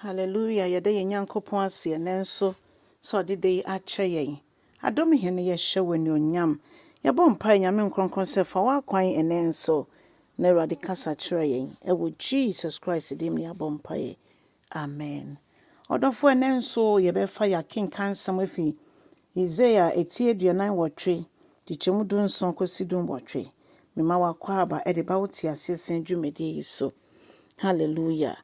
Hallelujah, yɛda yɛn Nyankopɔn ase ɛnnɛ nso sɛ ɔde da yi akyɛ yɛn. Adom Hene, yɛhyɛ wo anuonyam. Yɛbɔ mpae Nyame Nkronkron sɛ fa w'akwan ɛnnɛ nso na Awurade kasa kyerɛ yɛn. Ɛwɔ Jesus Christ din mu yɛabɔ mpaeɛ. Amen. Ɔdɔfo ɛnnɛ nso yɛbɛfa yɛakenkan nsɛm afi Isaiah eti 48 kyekyɛmu 17 kɔsi 18. Mema w'akwaaba ɛde ba wo te aseɛ sɛn dwumadie yi so. Hallelujah.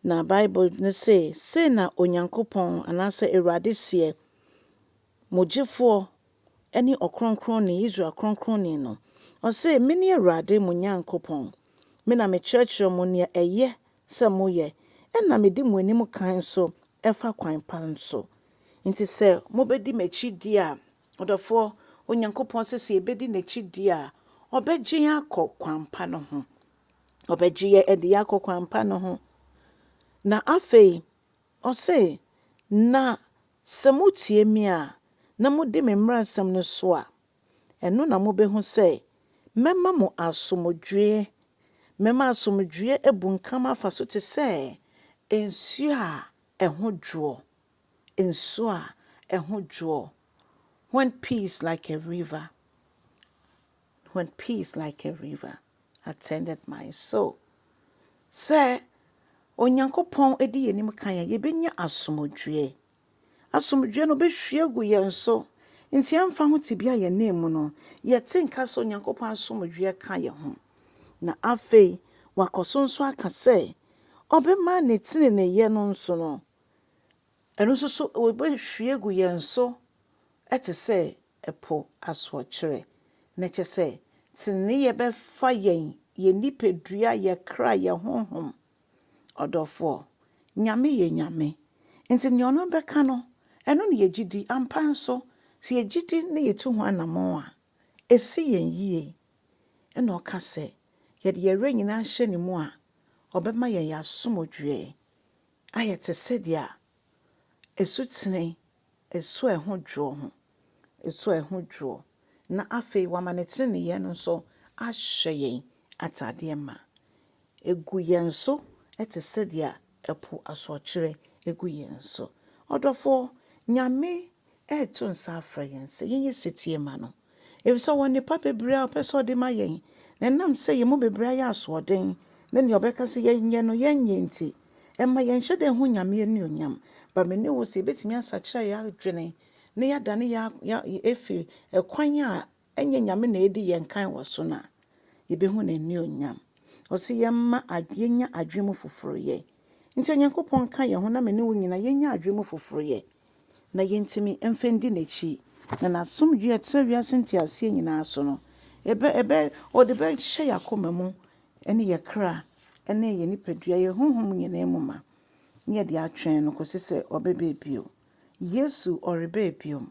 Na Bible no se, sei na Onyankopɔn anaasɛ Awurade seɛ, mo gyefoɔ ne ɔkronkronni, Israel kronkronni no. Ɔse, mene Awurade mo Nyankopɔn. Me na mekyerɛkyerɛ mo nea ɛyɛ sɛ moyɛ, ɛna medi mo anim kan nso ɛfa kwan pa nso. Nti sɛ mobɛdi m'akyi di a, ɔdɔfoɔ, Onyankopɔn sɛ sɛ yɛbɛdi n'akyi di a, ɔbɛgye yɛn akɔ kwan pa no ho. Ɔbɛgye yɛn de yɛn akɔ kwan pa no ho. Na afei, ɔse, na sɛ motie me a, na modi me mmaransɛm no so a, ɛno na mobɛhu sɛ mɛma mo asomdwoeɛ. Mɛma asomdwoeɛ abunkam afa so te sɛ nsuo a ɛho dwoɔ. Nsuo a ɛho dwoɔ. When peace like a river, when peace like a river attended my soul. Sɛ Onyankopɔn di yɛn anim kan a, yɛbɛnya asomdwoeɛ. Asomdwoeɛ no bɛhwie agu yɛn so. Nti ɛmfa ho tebea a yɛnam mu no, yɛte nka sɛ Onyankopɔn asomdwoeɛ ka yɛn ho. Na afei, wakɔ so nso aka sɛ, ɔbɛma ne teneneeyɛ no nso no, ɛno nso so wɔbɛhwie agu yɛn so ɛte sɛ ɛpo asoɔkyerɛ. Na kyerɛ sɛ, teneneeyɛ bɛfa yɛn, yɛn nipadua, yɛn kra, yɛn honhom. Ɔdɔfoɔ, Nyame yɛ Nyame. Nti nea ɔno bɛka no, ɛno na yɛgye di. Ampa nso, sɛ yɛgye di na yɛtu ho anammɔn a, ɛsi yɛn yie. Ɛna ɔka sɛ, yɛde yɛn werɛ nyinaa hyɛ ne mu a, ɔbɛma yɛn yɛn asomdwoeɛ ayɛ te sɛ deɛ esutene, esu a ɛho dwoɔ ho, esu a ɛho dwoɔ. Na afei wama ne teneneeyɛ no nso ahyɛ yɛn atadeɛ ma. Egu yɛn so te sɛ deɛ ɛpo asoɔkyerɛ egu yɛn so. Ɔdɔfoɔ, Nyame ɛreto nsa afrɛ yɛn sɛ yɛnyɛ setie ma no. Efisɛ ɔwɔ nnepa bebree a ɔpɛ sɛ ɔde ma yɛn. Na ɛnam sɛ yɛn mu bebree ayɛ asoɔden na nea ɔbɛka sɛ yɛnyɛ no yɛnyɛ nti, ɛma yɛnhyɛ da nhu Nyame anuonyam. Ba me ne wo sɛ yɛbɛtumi asakyera yɛn adwene na yɛadane yɛn efi ɛkwan a ɛnyɛ Nyame na edi yɛn kan wɔ so no a, yɛbɛhu n'anuonyam. Ɔse yɛmma yɛnya adwene mu foforɔyɛ. Nti Onyankopɔn ka yɛn ho na me ne wo nyinaa yɛnya adwene mu foforɔyɛ na yɛntumi mfa ndi n'akyi. Na n'asomdwoe a ɛtrɛ wiase nteaseɛ nyinaa so no, ɛbɛ ɛbɛ ɔde bɛhyɛ yɛn akoma mu ne yɛn kra ne yɛn nipadua, yɛn honhom nyinaa mu ma. Na yɛde atwɛn no kɔsi sɛ ɔbɛba bio. Yesu ɔreba bio.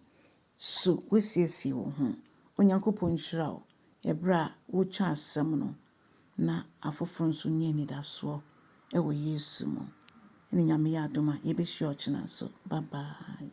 So woasiesie wo ho. Onyankopɔn nhyira wo ɛberɛ a worekyɛ asɛm no na afoforɔ nso nya anidasoɔ ɛwɔ Yesu mu. Ɛne Nyame yɛ adom a yɛbɛhyia ɔkyena nso. Bye bye.